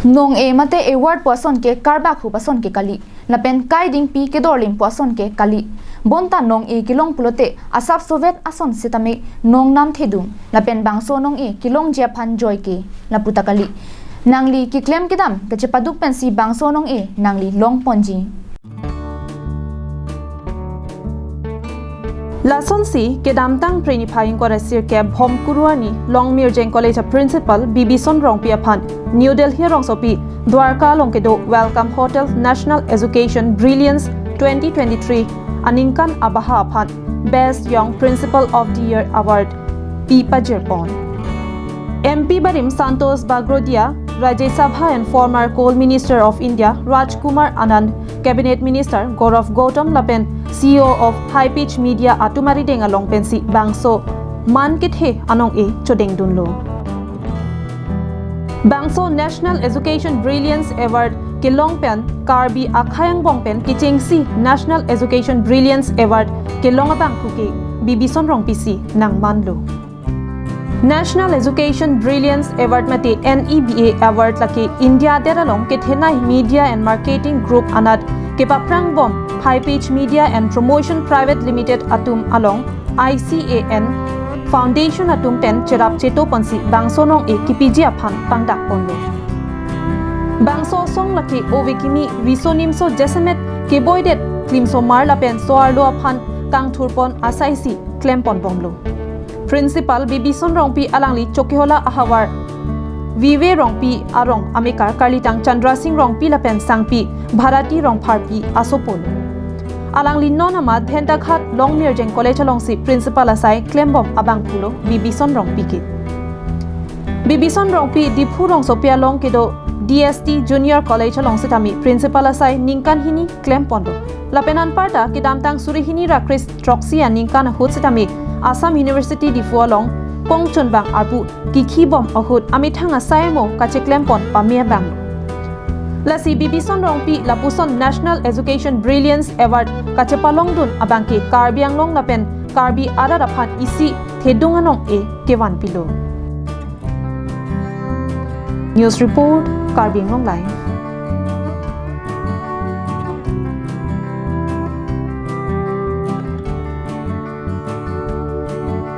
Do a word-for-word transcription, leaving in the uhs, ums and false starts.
Nong-e mate award pu ason ke karbak hu pu ason ke kali. Lapen kai dingpi kedorlim pu ason ke kali. Bonta nong-e kelong pulote asap sovet ason setame nong nam thedung. Lapen bangso nong-e kelongji aphan joike. Lapu ta kali. Nangli keklem kedam kachepaduk pensi bangso nong-e nangli longponji. Lasonsi kedamtang Phre niphai ingkoi ra sirkep Bhomkuru arni Longmirjeng College a Principal Bibison Rongpi aphan New Delhi arongsopi Dwarka along kedo Welcome Hotel National Education Brilliance twenty twenty-three aningkan abaha aphan Best Young Principal of the Year Award pi pajirpon. M P barim Santosh Bagrodia, Rajya Sabha and former Coal Minister of India Rajkumar Anand, Cabinet Minister Gaurav Gautam lapen C E O of High Pitch Media atum arideng along pensi bangso man kethe anong-e chodengdunlo. Bangso National Education Brilliance Award kelong pen Karbi akhei angbong pen kechengsi National Education Brilliance Award kelong abangphu ke Bibison Rongpi si nangmanlo. National Education Brilliance Award mate N E B A Award lake India adet along kethenei Media and Marketing Group anat kepaprangbom High Pitch Media and Promotion Private Limited atum along I C A N Foundation atum pen cherap chetoponsi bangso nong-e kipiji aphan pangdakponlo. Bangso asong lake ove kimi riso nimso jasemet keboidet klimsomar lapen so-arlo aphan kangthurpon asaisi klemponbomlo. Principal Bibison Rongpi alangli Chokihola ahavar Vive Rongpi arong amekar karlitang Chandra Singh Rongpi lapen sangpi Bharati Rongpharpi asopolo. Alangli non ama Dhenthaghat Longmirjeng College alongsi Principal asai klembom abangphulo Bibison Rongpi ke. Bibison Rongpi Diphu rongsopi along kedo D S T Junior College along setame Principal asai ningkan hini klemponlo. Lapen anparta kedamtang suri hini ra kre-throksi aningkan ahut setame Assam University Diphu along kongchunbang arpu kikhibom ahut amethang asai mo kacheklempon pame abang. Lasi Bibison Rongpi lapuson National Education Brilliance Award kachepalongdun abangke Karbi Anglong lapen Karbi arat aphan isi thedung anong-e kevanpilo. News report, Karbi Anglong Live.